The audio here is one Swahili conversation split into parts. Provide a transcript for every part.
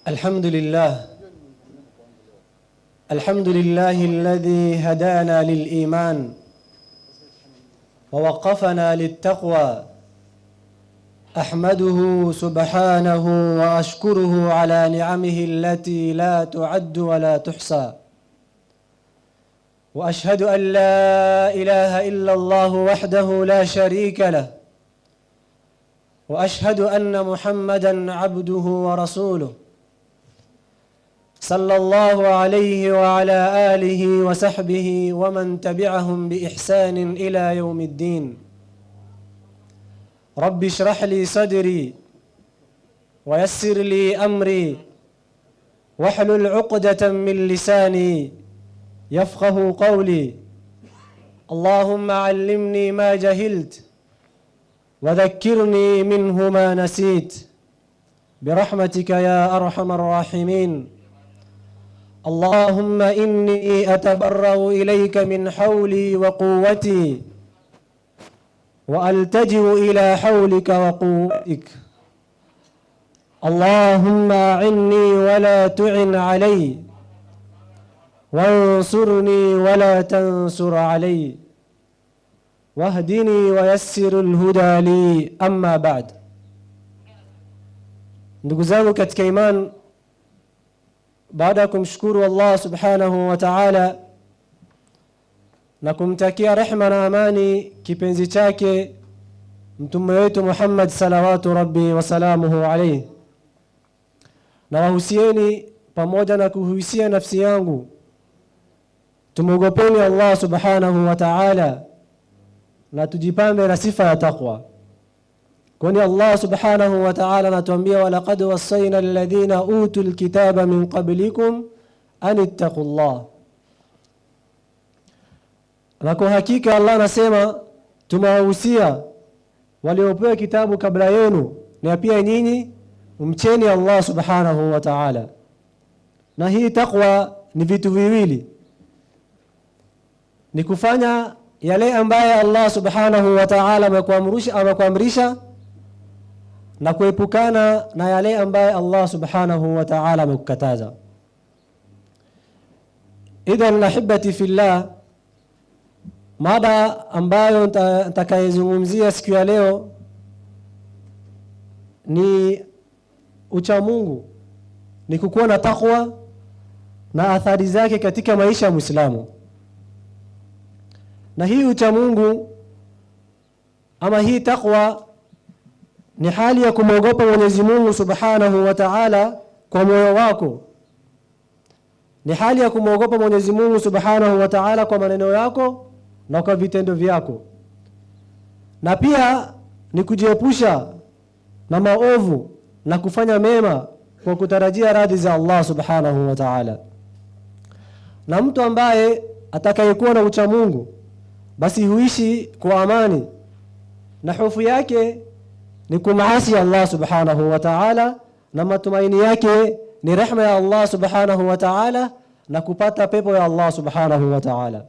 الحمد لله، الحمد لله الذي هدانا للإيمان ووقفنا للتقوى. أحمده سبحانه وأشكره على نعمه التي لا تعد ولا تحصى، وأشهد أن لا إله إلا الله وحده لا شريك له، وأشهد أن محمدا عبده ورسوله صلى الله عليه وعلى آله وصحبه ومن تبعهم بإحسان إلى يوم الدين. رب اشرح لي صدري ويسر لي أمري واحلل عقدة من لساني يفقه قولي. اللهم علمني ما جهلت وذكرني منه ما نسيت برحمتك يا أرحم الراحمين. اللهم إني أتبرأ إليك من حولي وقوتي وألتجئ إلى حولك وقوتك. اللهم أعني ولا تعن علي، وانصرني ولا تنصر علي، واهدني ويسر الهدى لي. أما بعد. Ndugu zangu katika iman, baada ya kumshukuru Allah subhanahu wa ta'ala na kumtakia rehma na amani kipenzi chake mtume wetu Muhammad salawatu rabbi wasalamuhu alayhi, na wahusieni pamoja na kuhusia nafsi yangu, tumwogopeni Allah subhanahu wa ta'ala na tujipambe na sifa ya taqwa, kwani Allah subhanahu wa ta'ala anatuambia, walaqad wasaina alladhina utul kitaba min qablikum an ittaqullah. Na kwa hakika Allah anasema tumewahusia waliopewa kitabu kabla yenu na pia nyinyi mcheni Allah subhanahu wa ta'ala. Na hii taqwa ni vitu viwili, ni kufanya yale ambaye Allah subhanahu wa ta'ala amekuamrisha na kuepukana na yale ambaye Allah subhanahu wa ta'ala amekukataza. Idhan ahibati fillah, mada ambayo nitakayezungumzia siku ya leo ni uchamungu, ni kukuwa na takwa na athari zake katika maisha ya Muislamu. Na hii uchamungu ama hii takwa ni hali ya kumwogopa Mwenyezi Mungu Subhanahu wa Ta'ala kwa moyo wako, ni hali ya kumwogopa Mwenyezi Mungu Subhanahu wa Ta'ala kwa maneno yako na kwa vitendo vyako, na pia ni kujiepusha na maovu na kufanya mema kwa kutarajia radhi za Allah Subhanahu wa Ta'ala. Na mtu ambaye atakayekuwa na uchamungu basi huishi kwa amani na hofu yake ni kumaasi Allah Subhanahu wa Ta'ala, na matumaini yake ni rehma ya Allah Subhanahu wa Ta'ala na kupata pepo ya Allah Subhanahu wa Ta'ala.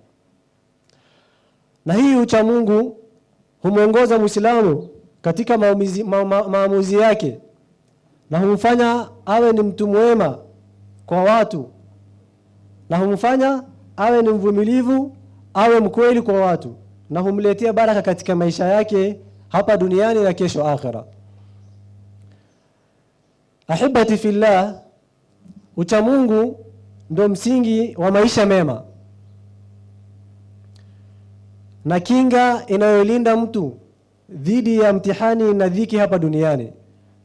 Na hii ucha Mungu humwongoza Muislamu katika maamuzi yake na humfanya awe ni mtu mwema kwa watu na humfanya awe ni mvumilivu, awe mkweli kwa watu na humletea baraka katika maisha yake hapa duniani na kesho akhira. Ahibati fillah, ucha Mungu ndo msingi wa maisha mema na kinga inayolinda mtu dhidi ya mtihani na dhiki hapa duniani.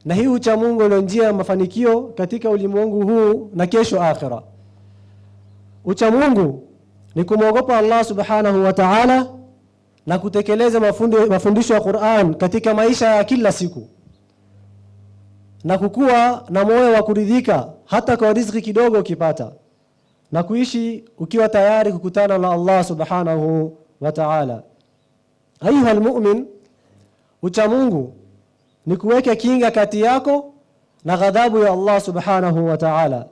Na hii ucha Mungu ndio njia ya mafanikio katika ulimwengu huu na kesho akhira. Ucha Mungu ni kumwogopa Allah subhanahu wa ta'ala na kutekeleza mafundisho ya Qur'an katika maisha ya kila siku na kukua na moyo wa kuridhika hata kwa riziki kidogo ukipata, na kuishi ukiwa tayari kukutana na Allah subhanahu wa ta'ala. Ayuha almu'min, ucha Mungu ni kuweka kinga kati yako na ghadhabu ya Allah subhanahu wa ta'ala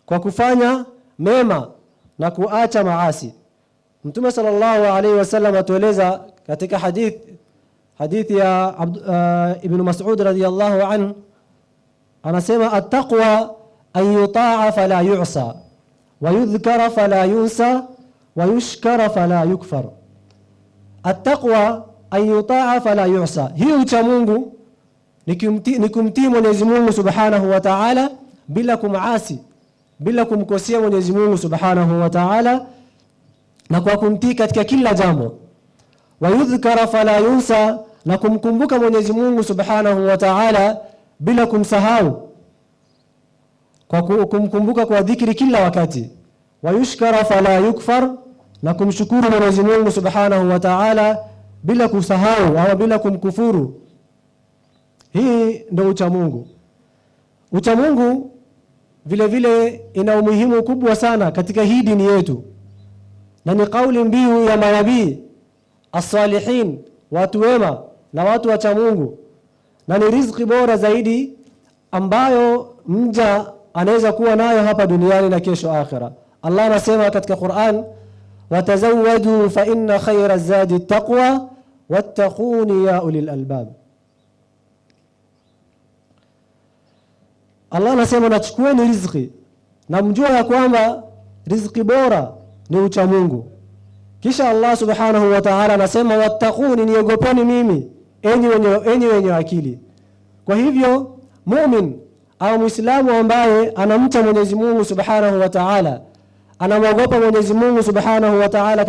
kwa kufanya mema na kuacha maasi. Mtume sallallahu alaihi wasallam atueleza katika hadithi ya Ibn Mas'ud radhiyallahu anhu, anasema attaqwa an yutaa fala yu'sa wa yudhkara fala yunsa wa yushkara fala yukfar. Attaqwa an yutaa fala yu'sa, hii ucha Mungu ni kumtii Mwenyezi Mungu Subhanahu wa Ta'ala bila kumaasi, bila kumkosea Mwenyezi Mungu Subhanahu wa Ta'ala, na kwa kumtii katika kila jambo. Wa yudhkara fala yunsa, na kumkumbuka Mwenyezi Mungu Subhanahu wa Ta'ala bila kumsahau, kwa kumkumbuka kwa dhikri kila wakati. Wa yushkara fala yukfar, na kumshukuru Mwenyezi Mungu Subhanahu wa Ta'ala bila kusahau au bila kumkufuru. Hii ndio ucha Mungu. Ucha Mungu vile vile ina umuhimu kubwa sana katika hii dini yetu, na ni kauli mbiu ya manabii as-salihin, watu wema na watu wacha Mungu, na ni riziki bora zaidi ambayo mja anaweza kuwa nayo hapa duniani na kesho akhira. Allah anasema katika Qur'an, watazawwadu fa inna khayra zadi taqwa wattaquni ya ulil albab. Allah anasema nachukueni riziki na mjua ya kwamba riziki bora ni ucha Mungu. Kisha Allah subhanahu wa ta'ala anasema wattaquni, niogopeni mimi enyi wenye akili. Kwa hivyo mumin au muislamu ambaye anamcha Mwenyezi Mungu subhanahu wa ta'ala, anamwogopa Mwenyezi Mungu subhanahu wa ta'ala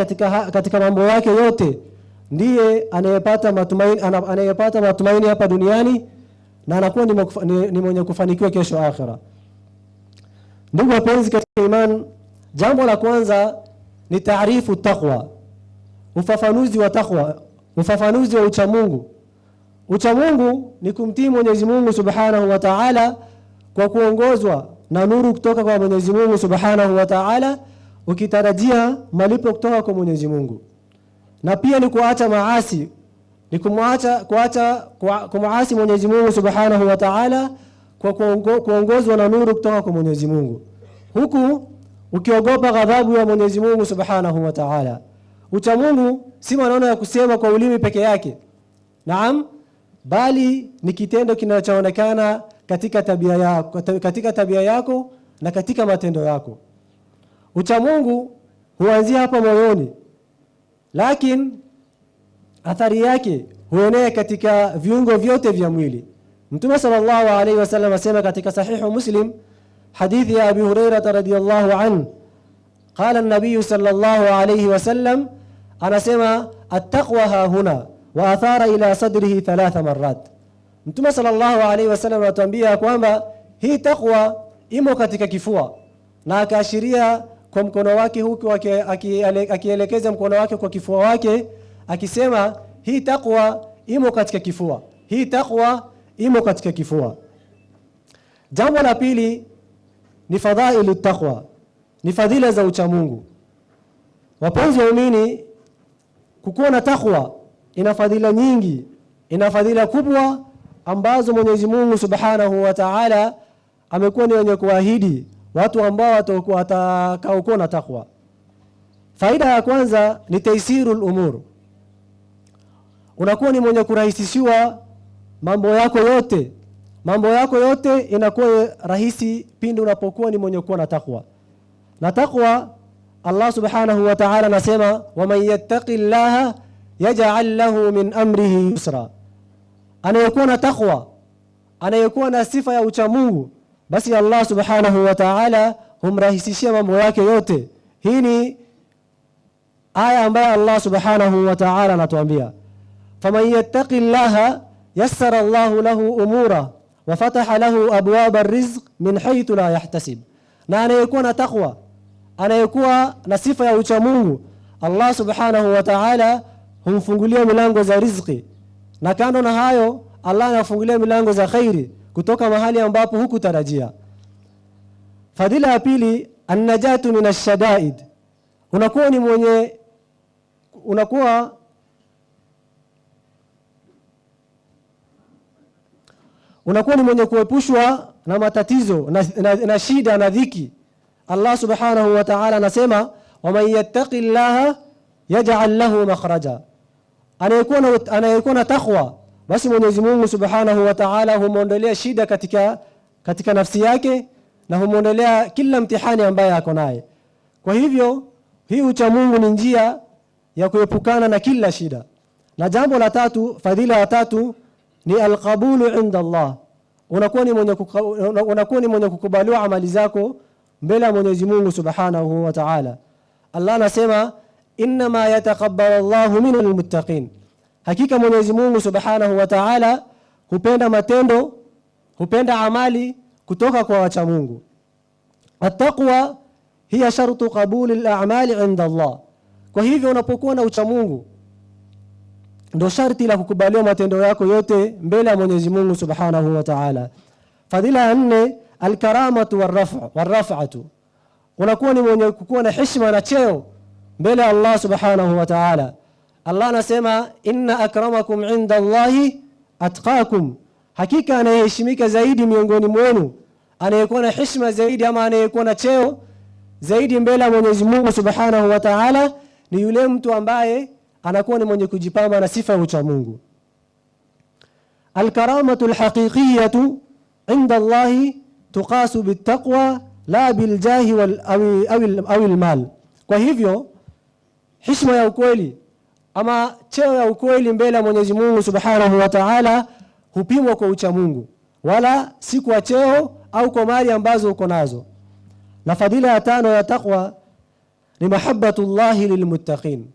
katika mambo yake yote, ndiye anayepata matumaini, anayepata matumaini hapa duniani na anakuwa ni mwenye kufanikiwa kesho akhira. Ndugu wapenzi katika iman, jambo la kwanza ni taarifu taqwa, ufafanuzi wa taqwa, ufafanuzi wa ucha Mungu. Ucha Mungu ni kumtii Mwenyezi Mungu Subhanahu wa Ta'ala kwa kuongozwa na nuru kutoka kwa Mwenyezi Mungu Subhanahu wa Ta'ala, ukitarajia malipo kutoka kwa Mwenyezi Mungu. Na pia ni kuacha maasi, ni kumuasi Mwenyezi Mungu Subhanahu wa Ta'ala kwa kuongozwa na nuru kutoka kwa Mwenyezi Mungu, huku ukiogopa ghadhabu ya Mwenyezi Mungu Subhanahu wa Ta'ala. Ucha Mungu si maneno ya kusema kwa ulimi peke yake, naam, bali ni kitendo kinachoonekana katika tabia yako, katika tabia yako na katika matendo yako. Ucha Mungu huanzia hapa moyoni, lakini athari yake huenea katika viungo vyote vya mwili. Mtume sallallahu alaihi wasallam asema katika sahihu Muslim, hadithi ya Abi Hurairah radhiyallahu anhu, qala an-nabiy sallallahu alaihi wasallam, anasema attaqwa hahuna wa athara ila sadrihi thalatha marrat. Mtume sallallahu alaihi wasallam anatuambia kwamba hii taqwa imo katika kifua, na akaashiria kwa mkono wake huku akielekeza mkono wake kwa kifua wake akisema hii taqwa imo katika kifua, hii taqwa imo katika kifua. Jambo la pili ni fadhailu taqwa, ni fadhila za ucha Mungu. Wapenzi waumini, kukuwa na taqwa ina fadhila nyingi, ina fadhila kubwa ambazo Mwenyezi Mungu Subhanahu wa Ta'ala amekuwa ni wenye kuahidi watu ambao watakaokuwa na taqwa. Faida ya kwanza ni taisirul umur, unakuwa ni mwenye kurahisishiwa mambo yako yote. Mambo yako yote inakuwa rahisi pindi unapokuwa ni mwenye kuwa na taqwa. Na taqwa, Allah Subhanahu wa Ta'ala anasema waman yattaqillaha yaj'al lahu min amrihi yusra. Anayekuwa na taqwa, anayekuwa na sifa ya ucha Mungu, basi Allah Subhanahu wa Ta'ala humrahisishia mambo yake yote. Hii ni aya ambayo Allah Subhanahu wa Ta'ala anatuambia faman yattaqillaha yassara Allahu lahu umura wa fataha lahu abwaba arrizq min haythu la yahtasib. Na anayekuwa na taqwa, anayekuwa na sifa ya ucha Mungu, Allah Subhanahu wa Ta'ala humfungulia milango za riziki, na kando na hayo Allah anafungulia milango za khairi kutoka mahali ambapo hukutarajia. Fadhila ya pili, annajatu min ashadaid, unakuwa ni mwenye unakuwa ni mwenye kuepushwa na matatizo na shida na dhiki. Allah Subhanahu wa Ta'ala anasema waman yattaqillaha yaj'al lahu makhraja, anayekuwa na taqwa basi Mwenyezi Mungu Subhanahu wa Ta'ala humwondolea shida katika nafsi yake na humwondolea kila mtihani ambaye ako naye. Kwa hivyo hii ucha Mungu ni njia ya kuepukana na kila shida. Na jambo la tatu, fadhila ya tatu ni alqabulu inda Allah, unakuwa ni mwenye kukubaliwa amali zako mbele ya Mwenyezi Mungu Subhanahu wa Ta'ala. Allah anasema innama yataqabbalu Allahu minal muttaqin, hakika Mwenyezi Mungu Subhanahu wa Ta'ala hupenda matendo, hupenda amali kutoka kwa wacha Mungu. Attaqwa hiya shartu qabuli al-a'mali inda Allah. Kwa hivyo unapokuwa na ucha Mungu ndo sharti la kukubaliwa matendo yako yote mbele ya Mwenyezi Mungu Subhanahu wa Ta'ala. Fadhila ya nne, alkaramatu warraf'atu, unakuwa ni mwenye kukuwa na heshima na cheo mbele ya Allah Subhanahu wa Ta'ala. Allah anasema inna akramakum inda Allahi atqakum, hakika anayeheshimika zaidi miongoni mwenu, anayekuwa na heshima zaidi ama anayekuwa na cheo zaidi mbele ya Mwenyezi Mungu Subhanahu wa Ta'ala ni yule mtu ambaye anakuwa ni mwenye kujipamba na sifa ya ucha Mungu. Alkaramatu alhaqiqiyatu inda Allahi tuqasu bittaqwa la biljahi au almal. Kwa hivyo heshima ya ukweli ama cheo ya ukweli mbele ya Mwenyezi Mungu Subhanahu wa Ta'ala hupimwa kwa ucha Mungu, wala si kwa cheo au kwa mali ambazo uko nazo. Na fadhila ya tano ya taqwa ni mahabbatullahi lilmuttaqin,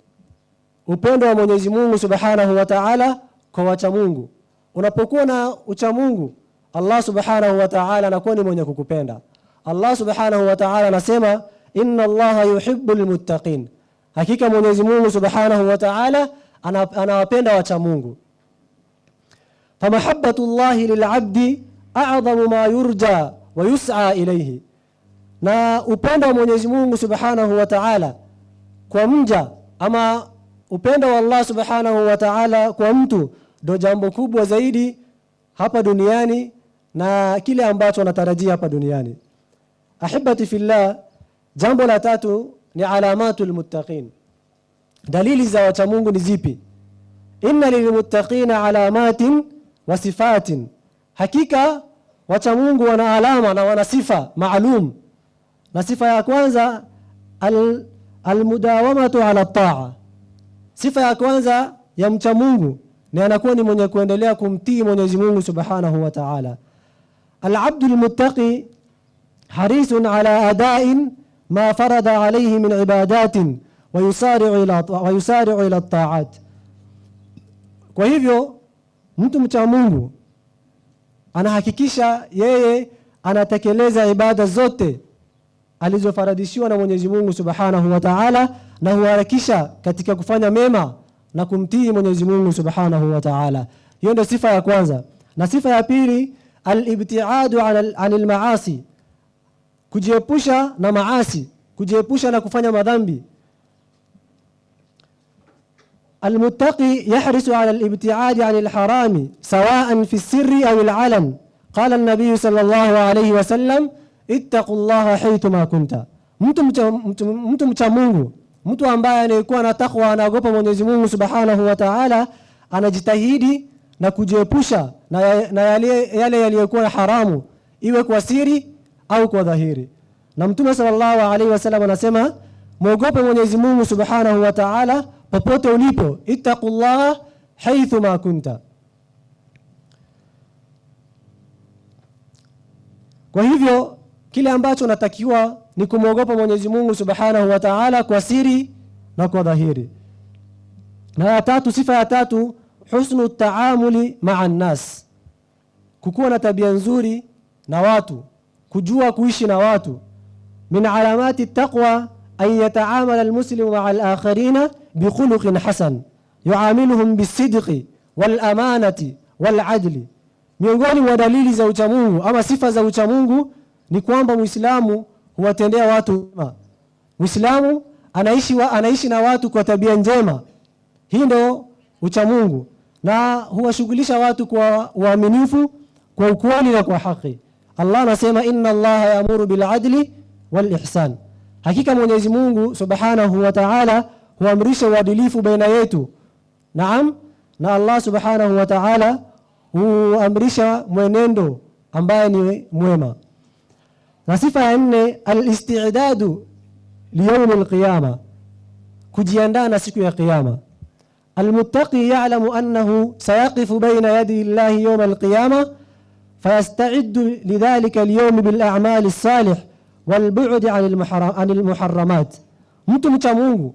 upendo wa Mwenyezi Mungu Subhanahu wa Ta'ala kwa wacha Mungu. Unapokuwa na ucha Mungu, Allah Subhanahu wa Ta'ala anakuwa ni mwenye kukupenda. Allah Subhanahu wa Ta'ala anasema inna Allaha yuhibbul muttaqin, hakika Mwenyezi Mungu Subhanahu wa Ta'ala anawapenda wacha Mungu. Famahabbatullahi lilabdi a'dhamu ma yurja wa yus'a ilayhi, na upendo wa Mwenyezi Mungu Subhanahu wa Ta'ala kwa mja ama upendo wa Allah Subhanahu wa Ta'ala kwa mtu ndo jambo kubwa zaidi hapa duniani na kile ambacho anatarajia hapa duniani. Ahibati fillah, jambo la tatu ni alamatul muttaqin, dalili za wacha Mungu ni zipi? Inna lilmuttaqina alamatin wa sifatin, hakika wacha Mungu wana alama na wana sifa maalum. Na sifa ya kwanza almudawamatu ala taa, sifa ya kwanza ya mcha Mungu ni anakuwa ni mwenye kuendelea kumtii Mwenyezi Mungu Subhanahu wa Ta'ala. Alabdu almuttaqi harisun ala adain ma farada alayhi min ibadatin wa yusari'u ila taat. Kwa hivyo mtu mcha Mungu anahakikisha yeye anatekeleza ibada zote alizofaradishiwa na Mwenyezi Mungu Subhanahu wa Ta'ala, na huharakisha katika kufanya mema na kumtii Mwenyezi Mungu Subhanahu wa Ta'ala. Hiyo ndio sifa ya kwanza. Na sifa ya pili, al-ibtiadu anil maasi, kujiepusha na maasi, kujiepusha na kufanya madhambi. Almuttaqi yahrisu ala al-ibtiadi anil harami sawaan fi sirri au al-alan. Qala an-nabiy sallallahu alayhi wasallam ittaqu llaha haithuma kunta. Mtu mcha Mungu, mtu ambaye anayekuwa na takwa, anaogopa Mwenyezi Mungu Subhanahu wa Ta'ala, anajitahidi na kujiepusha na yale yaliyokuwa haramu, iwe kwa siri au kwa dhahiri. Na Mtume sallallahu alaihi wasallam anasema mwogope Mwenyezi Mungu Subhanahu wa Ta'ala popote ulipo, ittaqullaha haithuma kunta. Kwa hivyo kile ambacho unatakiwa ni kumwogopa Mwenyezi Mungu Subhanahu wa Ta'ala kwa siri na kwa dhahiri. Na ya tatu, sifa ya tatu, husnu taamuli maa nnas, kukuwa na tabia nzuri na watu, kujua kuishi na watu. Min alamati taqwa an yataamala almuslimu maa alakharina bikhuluqin hasan yuamiluhum bisidqi walamanati waladli. Miongoni mwa dalili za uchamungu ama sifa za uchamungu ni kwamba Muislamu huwatendea watu wema. Muislamu anaishi na watu kwa tabia njema. Hii ndio uchamungu, na huwashughulisha watu kwa uaminifu, kwa ukweli na kwa haki. Allah anasema inna Allaha yaamuru bil adli wal ihsan, hakika Mwenyezi Mungu Subhanahu wa Ta'ala huamrisha uadilifu baina yetu. Naam, na Allah Subhanahu wa Ta'ala huamrisha mwenendo ambaye ni mwema. Na sifa ya nne, alistidadu liyaumi alqiyama, kujiandaa na siku ya Kiyama. Almuttaqi ya'lamu annahu sayaqifu baina yadi llahi yawma alqiyama fayastaiddu lidhalika alyawm bila'mali alsalih walbu'di an almuharramat. Mtu mcha Mungu,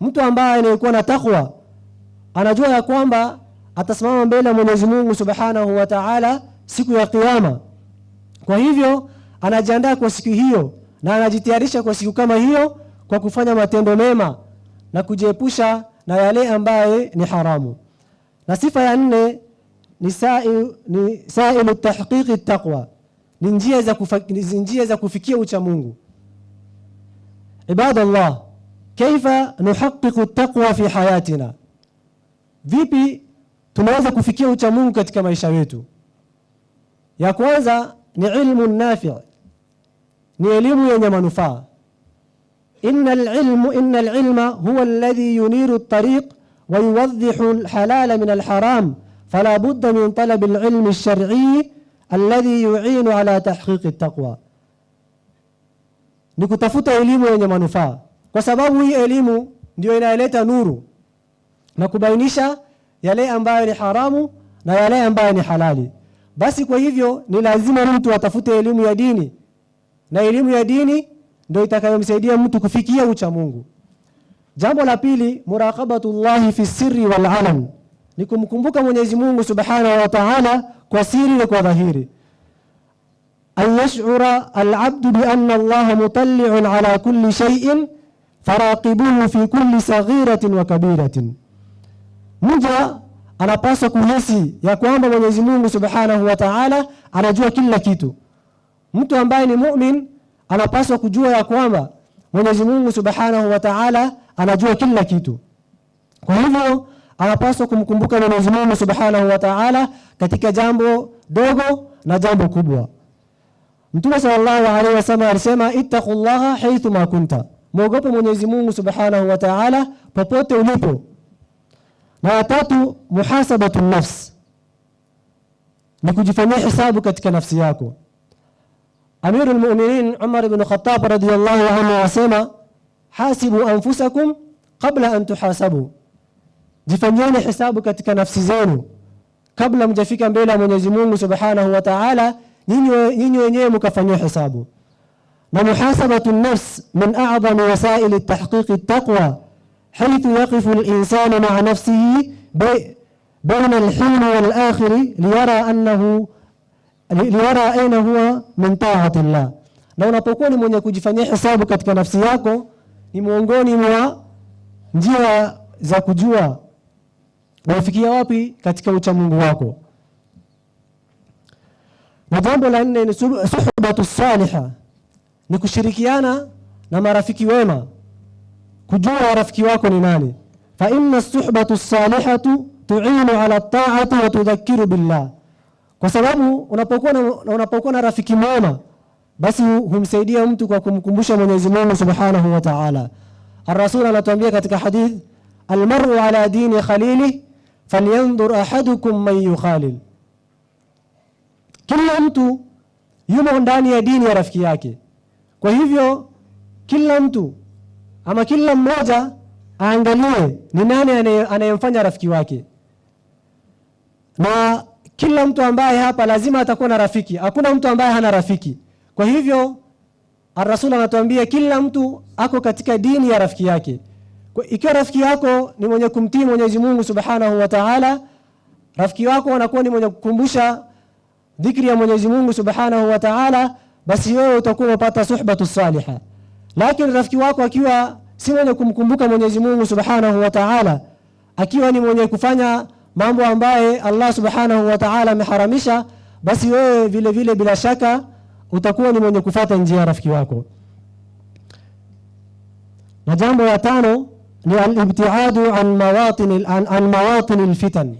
mtu ambaye anayekuwa na takwa, anajua ya kwamba atasimama mbele ya Mwenyezi Mungu Subhanahu wa Ta'ala siku ya Kiyama. Kwa hivyo anajiandaa kwa siku hiyo na anajitayarisha kwa siku kama hiyo kwa kufanya matendo mema na kujiepusha na yale ambaye ni haramu. Na sifa ya nne ni sailu tahqiqi taqwa, ni njia za kufikia ucha Mungu. Ibadallah, kaifa nuhaqiqu taqwa fi hayatina, vipi tunaweza kufikia ucha Mungu katika maisha yetu? Ya kwanza ni ilmu nafi, ni elimu yenye manufaa. Inna alilma huwa alladhi yuniru at-tariq wa yuwaddihu alhalala min alharam fala budda min talabi alilmi alshar'i alladhi yu'inu ala tahqiqi at-taqwa. Ni kutafuta elimu yenye manufaa, kwa sababu hii elimu ndio inayoleta nuru na kubainisha yale ambayo ni haramu na yale ambayo ni halali. Basi kwa hivyo ni lazima mtu atafute elimu ya dini, na elimu ya dini ndio itakayomsaidia mtu kufikia ucha Mungu. Jambo la pili, muraqabatullahi fi sirri wal alan, ni kumkumbuka Mwenyezi Mungu Subhanahu wa Ta'ala kwa siri na kwa dhahiri. An yash'ura al-'abdu bi anna Allaha mutalli'un ala kulli shay'in faraqibuhu fi kulli saghiratin wa kabiratin. Mja anapaswa kuhisi ya kwamba Mwenyezi Mungu Subhanahu wa Ta'ala anajua kila kitu. Mtu ambaye ni mu'min anapaswa kujua ya kwamba Mwenyezi Mungu Subhanahu wa Ta'ala anajua kila kitu. Kwa hivyo anapaswa kumkumbuka Mwenyezi Mungu Subhanahu wa Ta'ala katika jambo dogo na jambo kubwa. Mtume sallallahu alaihi wasallam alisema, ittaqullaha haythu ma kunta, muogope Mwenyezi Mungu Subhanahu wa Ta'ala popote ulipo. Na ya tatu, muhasabatu nafs, ni kujifanyia hisabu katika nafsi yako. Amirul Mu'minin Umar ibn Khattab radhiyallahu anhu asema, hasibu anfusakum qabla an tuhasabu, jifanyieni hisabu katika nafsi zenu kabla mjafika mbele ya Mwenyezi Mungu Subhanahu wa Ta'ala, nyinyi wenyewe mkafanyiwa hisabu. Na muhasabatu nafs min a'zami wasaili tahqiqi taqwa haythu yaqifu al-insanu ma'a nafsihi baina al-hin wal-akhir liyara aina huwa min ta'ati Allah. Na unapokuwa ni mwenye kujifanyia hisabu katika nafsi yako, ni miongoni mwa njia za kujua unafikia wapi katika uchamungu wako. Na jambo la nne ni suhbatu saliha, ni kushirikiana na marafiki wema, kujua rafiki wako ni nani. Fa inna suhbatu salihatu tu'inu ala ta'ati wa tudhakkiru billah, kwa sababu unapokuwa na rafiki mwema basi humsaidia mtu kwa kumkumbusha Mwenyezi Mungu Subhanahu wa Ta'ala. Ar-Rasul anatuambia katika hadith, almar'u ala dini khalili falyanzur ahadukum man yukhalil, kila mtu yumo ndani ya dini ya rafiki yake. Kwa hivyo kila mtu ama kila mmoja aangalie ni nani anayemfanya rafiki wake, na kila mtu ambaye hapa lazima atakuwa na rafiki. Hakuna mtu ambaye hana rafiki. Kwa hivyo Ar-Rasul anatuambia kila mtu ako katika dini ya rafiki yake. Ikiwa rafiki yako ni mwenye kumtii Mwenyezi Mungu Subhanahu wa Ta'ala, rafiki wako anakuwa ni mwenye kukumbusha dhikri ya Mwenyezi Mungu Subhanahu wa Ta'ala, basi wewe utakuwa umepata suhbatu saliha. Lakini rafiki wako akiwa si mwenye kumkumbuka Mwenyezi Mungu Subhanahu wa Ta'ala, akiwa ni mwenye kufanya mambo ambaye Allah Subhanahu wa Ta'ala ameharamisha, basi wewe vile vile bila shaka utakuwa ni mwenye kufuata njia ya rafiki wako. Na jambo ya tano ni al-ibtiadu an mawatin alfitan,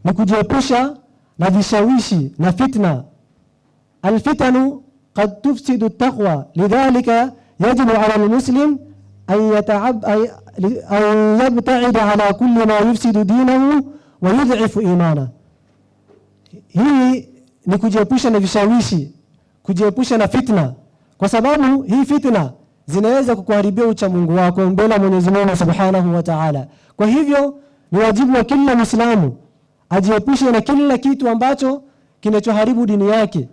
ni kujiepusha na vishawishi na fitna. Alfitanu qad tufsidu taqwa, lidhalika yajibu ala almuslim an yabtaida ala kulli ma yufsidu dinahu wa yudhifu imana. Hii ni kujiepusha na vishawishi, kujiepusha na fitna. Kwa sababu hii fitna zinaweza kukuharibia ucha Mungu wako mbele ya Mwenyezi Mungu Subhanahu wa Ta'ala. Kwa hivyo ni wajibu wa kila Muislamu ajiepushe na kila kitu ambacho kinachoharibu dini yake.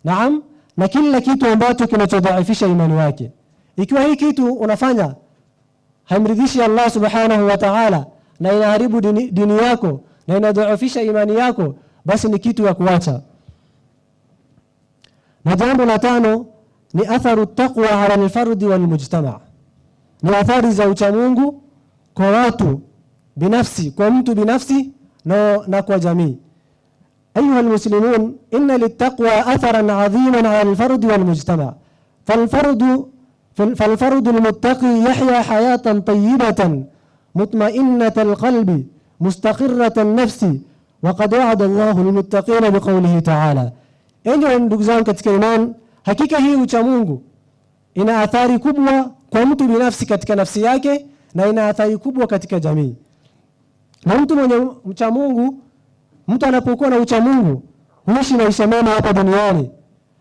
Naam, na kila kitu ambacho kinachodhaifisha imani yake. Ikiwa hii kitu unafanya haimridhishi Allah Subhanahu wa Ta'ala na inaharibu dini yako na inadhoofisha imani yako, basi ni kitu ya kuacha. Na jambo la tano ni atharu taqwa ala alfardi walmujtama, ni athari za uchamungu kwa watu binafsi, kwa mtu binafsi na kwa jamii. Ayuha almuslimun, inna littaqwa atharan adhiman ala alfardi walmujtama. فالفرد المتقي يحيا حياة طيبة مطمئنة القلب مستقرة النفس وقد وعد الله المتقين بقوله تعالى. Enyi ndugu zangu katika imani, hakika hii ucha Mungu ina athari kubwa kwa mtu binafsi katika nafsi yake na ina athari kubwa katika jamii. Na mtu mwenye mcha Mungu, mtu anapokuwa na ucha Mungu huishi maisha mema hapa duniani,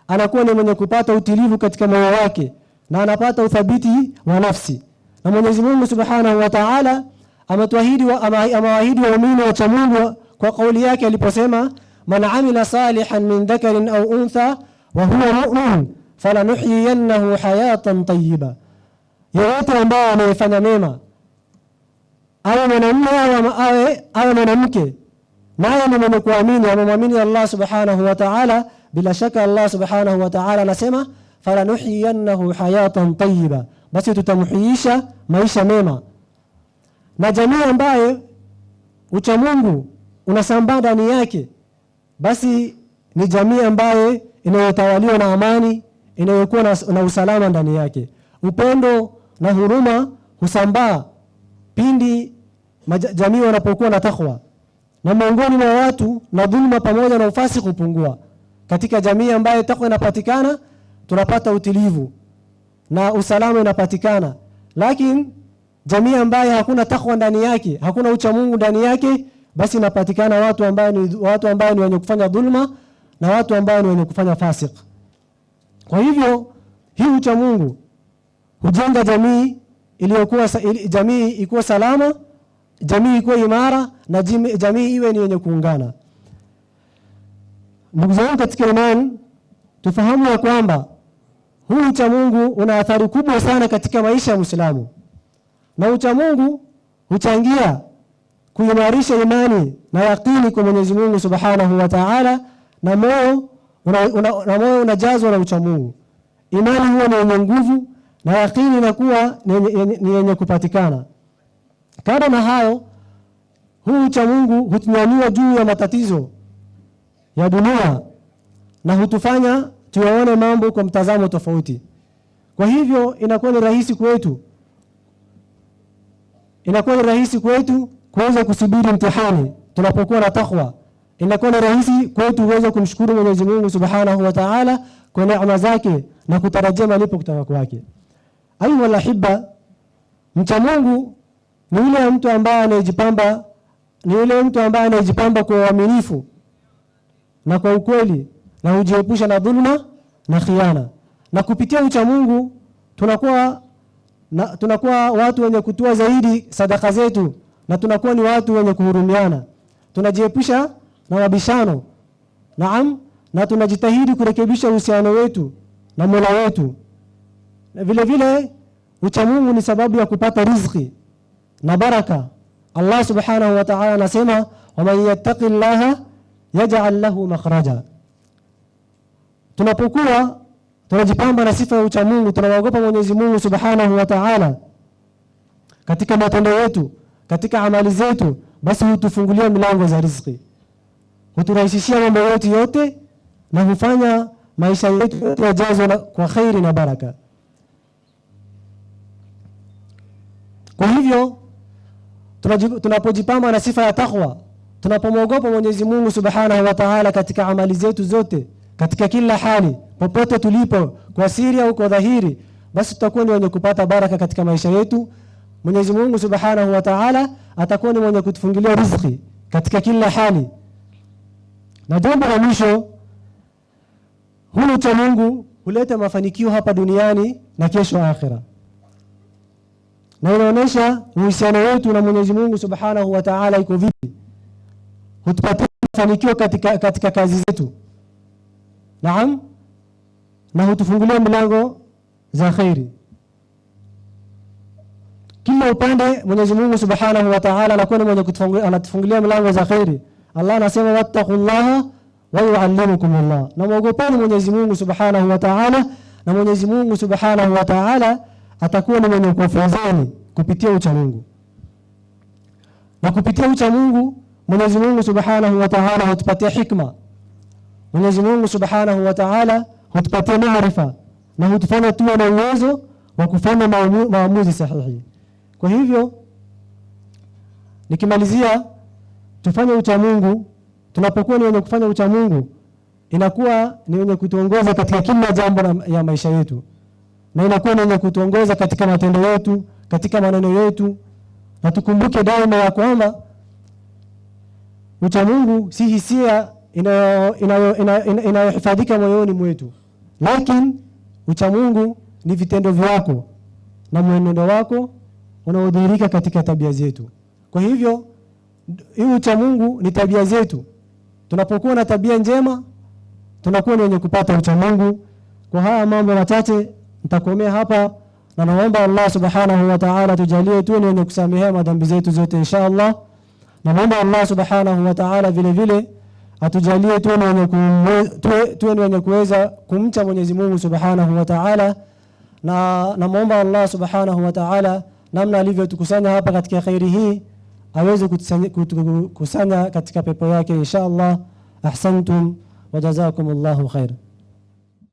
anakuwa ni mwenye kupata utulivu katika moyo wake na anapata uthabiti wa nafsi. Na Mwenyezi Mungu Subhanahu wa Ta'ala ametuahidi amewaahidi waumini wacha Mungu kwa kauli yake aliposema, man amila salihan min dhakarin au untha wa huwa mu'min falanuhyiyannahu hayatan tayyiba, yeyote ambaye anayefanya mema awe mwanamume au awe mwanamke, naye ni mwenye kuamini, amemwamini Allah Subhanahu wa Ta'ala, bila shaka Allah Subhanahu wa Ta'ala anasema falanuhyiyannahu hayatan tayyiba, basi tutamhuisha maisha mema. Na jamii ambaye ucha Mungu unasambaa ndani yake, basi ni jamii ambaye inayotawaliwa na amani, inayokuwa na usalama ndani yake. Upendo na huruma husambaa pindi jamii wanapokuwa na takwa, na miongoni mwa watu na dhulma pamoja na ufasiki hupungua. Katika jamii ambayo takwa inapatikana, tunapata utulivu na usalama inapatikana. Lakini jamii ambayo hakuna takwa ndani yake, hakuna ucha Mungu ndani yake, basi inapatikana watu ambao ni wenye kufanya dhulma na watu ambao ni wenye kufanya fasik. Kwa hivyo hii ucha Mungu hujenga jamii iliyokuwa jamii ikuwa salama, jamii ikuwa imara na jamii iwe ni yenye kuungana. Ndugu zangu katika imani, tufahamu ya kwamba huu ucha Mungu una athari kubwa sana katika maisha ya Muislamu, na ucha Mungu huchangia kuimarisha imani na yaqini kwa Mwenyezi Mungu Subhanahu wa Ta'ala, na moyo na moyo unajazwa na ucha Mungu. Imani huwa ni yenye nguvu na yaqini inakuwa ni yenye kupatikana. Kando na hayo, huu ucha Mungu hutunyanyua juu ya matatizo ya dunia na hutufanya tuyaone mambo kwa mtazamo tofauti. Kwa hivyo inakuwa ni rahisi kwetu kuweza kusubiri mtihani tunapokuwa na takwa. Inakuwa ni rahisi kwetu kuweza kumshukuru Mwenyezi Mungu Subhanahu wa Ta'ala kwa neema zake na kutarajia malipo kutoka kwake. Ayuha alahibba, mcha Mungu ni yule mtu ambaye anayejipamba, ni yule mtu ambaye anayejipamba kwa uaminifu na kwa ukweli na hujiepusha na dhulma na khiana. Na kupitia ucha Mungu tunakuwa watu wenye kutoa zaidi sadaka zetu na tunakuwa ni watu wenye kuhurumiana. Tunajiepusha na mabishano. Naam, na tunajitahidi kurekebisha uhusiano wetu na Mola wetu. Na vile vile ucha Mungu ni sababu ya kupata riziki na baraka. Allah Subhanahu wa Ta'ala anasema, waman yattaqi llaha yaj'al lahu makhraja. Tunapokuwa tunajipamba na sifa ya ucha Mungu, tunaogopa Mwenyezi Mungu Subhanahu wa Ta'ala katika matendo yetu, katika amali zetu, basi hutufungulia milango za riziki, huturahisishia mambo yetu yote na hufanya maisha yetu yajazwe kwa khairi na baraka. Kwa hivyo tunapojipamba na sifa ya takwa, tunapomwogopa Mwenyezi Mungu Subhanahu wa Ta'ala katika amali zetu zote, katika kila hali, popote tulipo, kwa siri au kwa dhahiri, basi tutakuwa ni wenye kupata baraka katika maisha yetu. Mwenyezi Mungu Subhanahu wa Ta'ala atakuwa ni mwenye kutufungulia riziki katika kila hali. Na jambo la mwisho, huu ucha Mungu huleta mafanikio hapa duniani na kesho akhira, na inaonyesha uhusiano wetu na Mwenyezi Mungu Subhanahu wa Ta'ala iko vipi, hutupatia mafanikio katika kazi zetu, naam, na hutufungulia milango za khairi kila upande. Mwenyezi Mungu Subhanahu wa Ta'ala anakuwa ni mwenye anatufungulia milango za khairi. Allah anasema wattaqullaha wa yuallimukumullah, na muogopeni Mwenyezi Mungu Subhanahu wa Ta'ala, na Mwenyezi Mungu Subhanahu wa Ta'ala atakuwa ni mwenye kuwafunzeni kupitia ucha Mungu. Na kupitia ucha Mungu Mwenyezi Mungu Subhanahu wa Ta'ala hutupatia hikma. Mwenyezi Mungu Subhanahu wa Ta'ala hutupatia maarifa na hutufanya tuwe na uwezo wa kufanya maamuzi sahihi. Kwa hivyo nikimalizia, tufanye ucha Mungu. Tunapokuwa ni wenye kufanya ucha Mungu, inakuwa ni wenye kutuongoza katika kila jambo ya maisha yetu, na inakuwa ni wenye kutuongoza katika matendo yetu, katika maneno yetu, na tukumbuke daima ya kwamba ucha Mungu si hisia inayohifadhika moyoni mwetu, lakini ucha Mungu ni vitendo vyako na mwenendo wako unaodhihirika katika tabia zetu. Kwa hivyo hii ucha Mungu ni tabia zetu. Tunapokuwa na tabia njema, tunakuwa ni wenye kupata ucha Mungu. Kwa haya mambo machache nitakomea hapa, na naomba Allah Subhanahu wa Ta'ala tujalie tu ni wenye kusamehea madhambi zetu zote insha Allah. Na naomba Allah Subhanahu wa Ta'ala vile vile atujalie tuwe ni wenye kuweza kumcha Mwenyezi Mungu Subhanahu wa Ta'ala, na namuomba Allah Subhanahu wa Ta'ala namna alivyotukusanya hapa katika khairi hii aweze kutukusanya katika pepo yake insha Allah. Ahsantum wa jazakumullahu khair.